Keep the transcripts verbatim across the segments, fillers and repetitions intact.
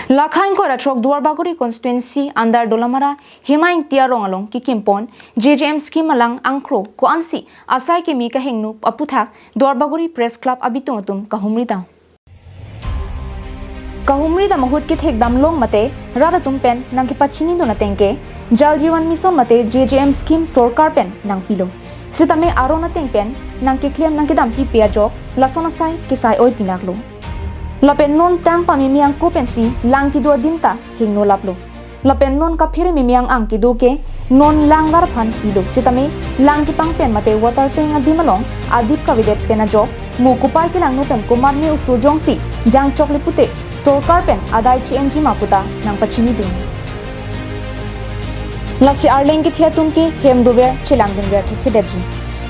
Lakha ingkoi ra throk Duarbagori constituency under Dolamara Hema Ingti arong along kekim pon J J M scheme alang angkro ko-ansi asai keme kehingno aputhak Duarbagori Press Club abitung atum kahumri dam. Kahumri dam ahut kethek dam long mate rat atum pen nangkepachini dun ateng ke Jal Jeevan Mission mate J J M scheme sorkar pen nangpilo. Sitame aron ateng pen nangkeklem nangkedampipe ajok lason asai kesai oi pinaklo. Lapen non tang pameme angko pensi lang kedo adim ta hingno laplo. Lapen non kaphere meme ang-ang kedo ke non lang lar aphan pilo. Sitame lang kepang pen mate water tank adim along adip kavedet pen ajok mo kopai kelangno pen komatne oso jongsi jangchokle pute sorkar pen adai che-enji ma puta nangpachini dun. Lasi arleng kethe atum ke hem dover chelang dunver thekthedetji.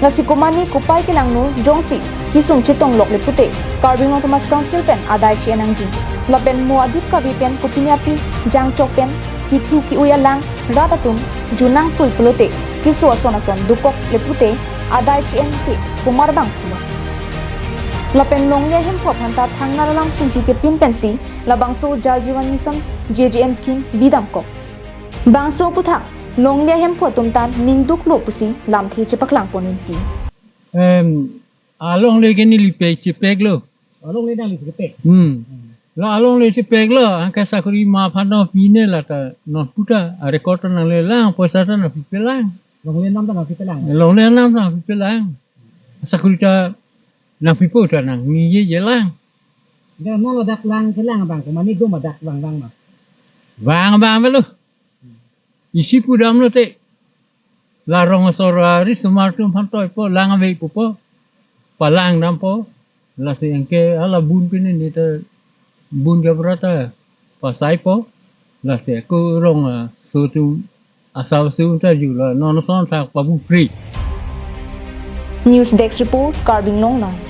Lasi komatne kopai kelangno jongsi kesung chetong lokle pute Karbi Anglong Autonomous Council pen adai che-en nangji. Lapen mo adip kave pen kopine api jangchok pen kethu ke-oi alang rat atum junang pui pulote keso ason ason dokokle pute adai che-en ke komat abang thulo. Lapen longle ahemphu aphan ta thangnat alam chingki kepin pensi labangso Jal Jeevan Mission J J M scheme bidamkok. Bangso aputhak longle ahemphu atum ta ningduklo pusi lamthe chepaklang pon unti. Em, alongle ke neli pek chepeklo. Alongle nangli chepek. Hmm. La alongle chepeklo, angke sakori ma aphan nangpine lata non puta, a record ta nanglelang, poisa ta nangpipelang. Longle nam ta nangpipelang. Longle nam ta nangpipelang. Sakori ta nangpipo ta nangniyejelang. Nang non ladak lang kelang abang, komatne do ma dak vang vang ma. Vang abang avelo. Isi pudamlote. La rong asor arisomar atum aphan toipo, lang ave pupo. Palang dampo. Lasi angke hala bun pine neta bun jabra ta pasaipo. Lasi ako rong aso atum asau aso atum ta ju la non ason thak pabu free. News Desk Report, Karbi Anglong Live.